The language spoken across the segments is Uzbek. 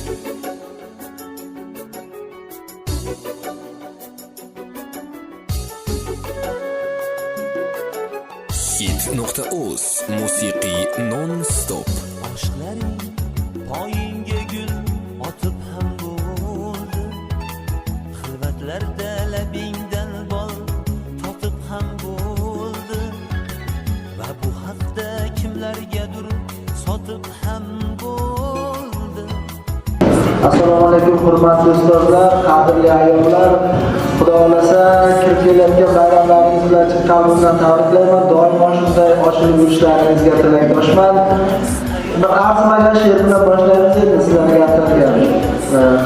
Hit.uz musiqiy non-stop. Oshiqlaring poyingga gul otib ham bo'ldi, xilvatlarda labingdan bol totib ham bo'ldi va bu haqda kimlargadir sotib ham bo'ldi. Assalomu alaykum, hurmatli ustozlar, qadrli ayollar. Xudo xohlasa, kirib kelayotgan bayramlaringiz bilan chin qalbimdan tabriklayman. Doimo shunday ochilib yurishlaringizga tilakdoshman. Bir arzimagan she'r bilan boshlaymiz endi sizlarga gaplarga.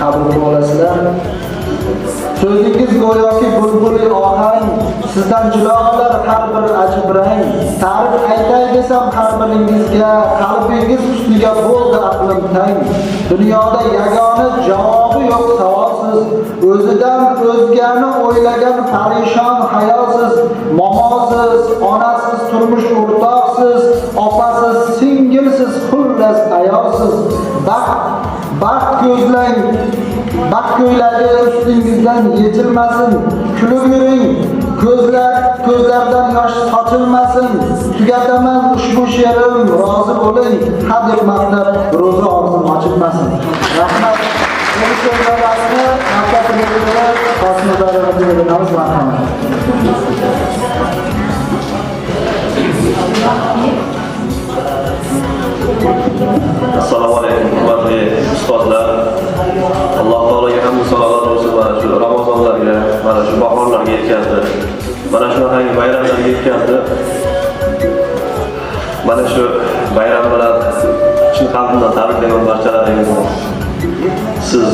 Qabul qilib olasizlar. So'zingiz go'yoki bulbuli ohang, sizdan jilo olar har bir ajib rang. Ta'rif aytay desam har biringizga, qalbingiz husniga bo'ldi aqlim tang. Dunyoda yagona javobi yo'q savolsiz, o'zidan o'zgani o'ylagan parishon hayolsiz, momosiz, onasiz, turmush o'rtoqsiz, opasiz, singilsiz, xullas ayolsiz. Baxt ko'zlang, baxt ko'ylagi ustingizdan yechilmasin, kulib yuring, ko'zlardan yosh sochilmasin. Tugataman ushbu she'rim, rozi bo'ling, hadeb maqtab ro'za og'zim ochilmasin. Rahmat. Bu so'zlarni maktab direktori Qosim beramiz, marhamat. Assalomu alaykum, hurmatli ustozlar. Alloh taologa hamd salovat bo'lsin, mana shu Ramazonlarga, mana shu bahorlarga yetkazdi. Mana shunaqangi bayramlarga yetkazdi. Mana shu bayram bilan chin qalbimdan tabriklayman barchalaringizni. Siz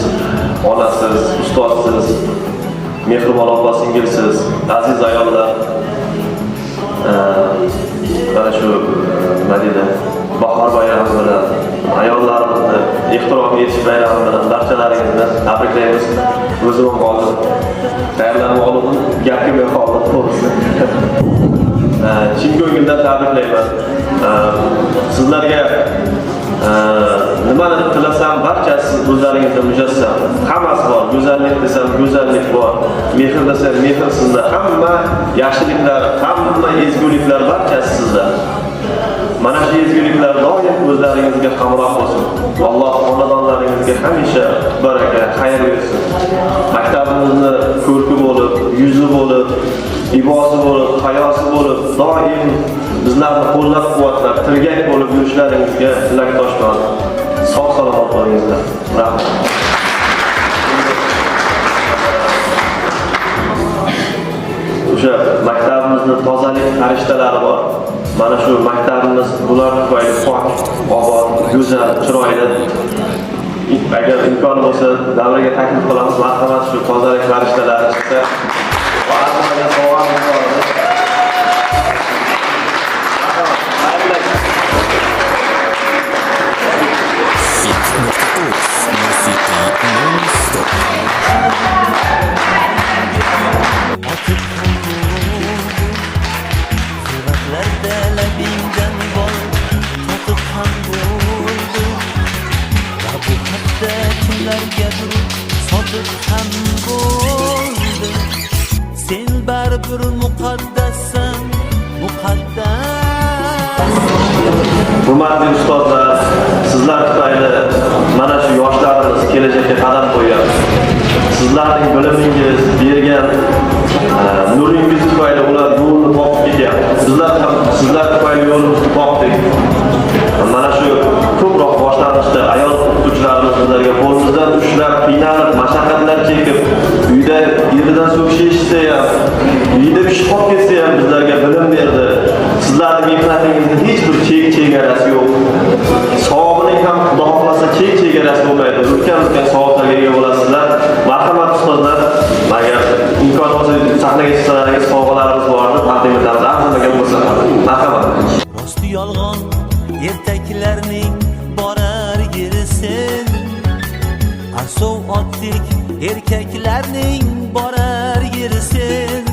onasiz, ustozsiz, mehribon opa singilsiz, aziz ayollar. Mana shu nima deydi, bahor bayrami bilan, ayollarimizni ehtirom etish bayrami bilan barchalaringizni tabriklaymiz. O'zim ham hozir tayyorlanib oldim, gap kelmay qoldi to'g'risi. Chin ko'ngildan tabriklayman. Sizlarga nimani tilasam, barchasi o'zlaringizda mujassam. Hammasi bor. Go'zallik desam, go'zallik bor. Mehr desam, mehr sizda. Hamma yaxshiliklar, hamma ezguliklar barchasi sizda. Mana shu ezguliklar doim o'zlaringizga hamroh bo'lsin. Alloh xonadonlaringizga hamisha baraka, xayr bersin. Maktabimizni ko'rki bo'lib, yuzi bo'lib, ibosi bo'lib, hayosi bo'lib, doim bizlarni qo'llab-quvvatlab, tirgak bo'lib yurishlaringizga tilakdoshman. Sog' salomat bo'lingizlar. Rahmat. O'sha maktabimizni tozalik farishtalari bor. Mana shu maktabimiz bular tufayli pok, obod, go'zal, chiroyli. Agar imkon bo'lsa, davraga taklif qilamiz. Marhamat, shu tozalik farishtalari chiqsa, va arzimagan sovg'amiz bor edi. Marhamat, xayrli. Hit.uz musiqiy non-stop. Otib ham bo'ldi, xilvatlarda labingdan bol totib ham bo'ldi va bu haqda kimlargadir sotib ham bo'ldi. Sen baribir muqaddassan, muqaddas. Hurmatli ustozlar, sizlar tufayli mana shu yoshlarimiz kelajakka qadam qo'yyapti. Sizlarning bilimingiz, bergan nuringiz tufayli ular yo'lni topib ketyapti. Bizlar ham sizlar tufayli yo'limizni topdik. Mana shu ko'proq boshlanishda ayol o'qituvchilarimiz bizlarga qo'limizdan ushlab, qiynalib, mashaqqatlar chekib, uyda eridan so'kish eshitsa ham, uyda pishib qolib ketsa ham bizlarga bilim berdi. Sizlarning mehnatingizni hech bir chek chegarasi yo'q. Savobining ham Xudo xohlasa chek chegarasi bo'lmaydi. Ulkan-ulkan savoblarga ega bo'lasizlar. Marhamat ustozlar, agar imkon bo'lsa sahnaga chiqsalaringiz sovg'alarimiz bordi, taqdim etamiz. Arzimagan bo'lsa ham. Marhamat. Rostu yolg'on ertaklarning borar yeri sen, asov otdek erkaklarning borar yeri sen.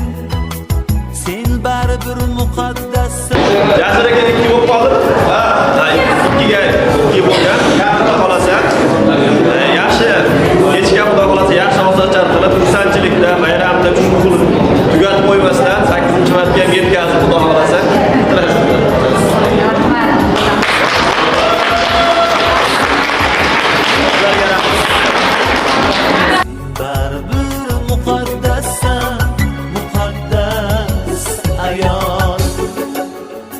Sen baribir muqaddassan. Jasur aka ikki bo'lib qoldi. Ha,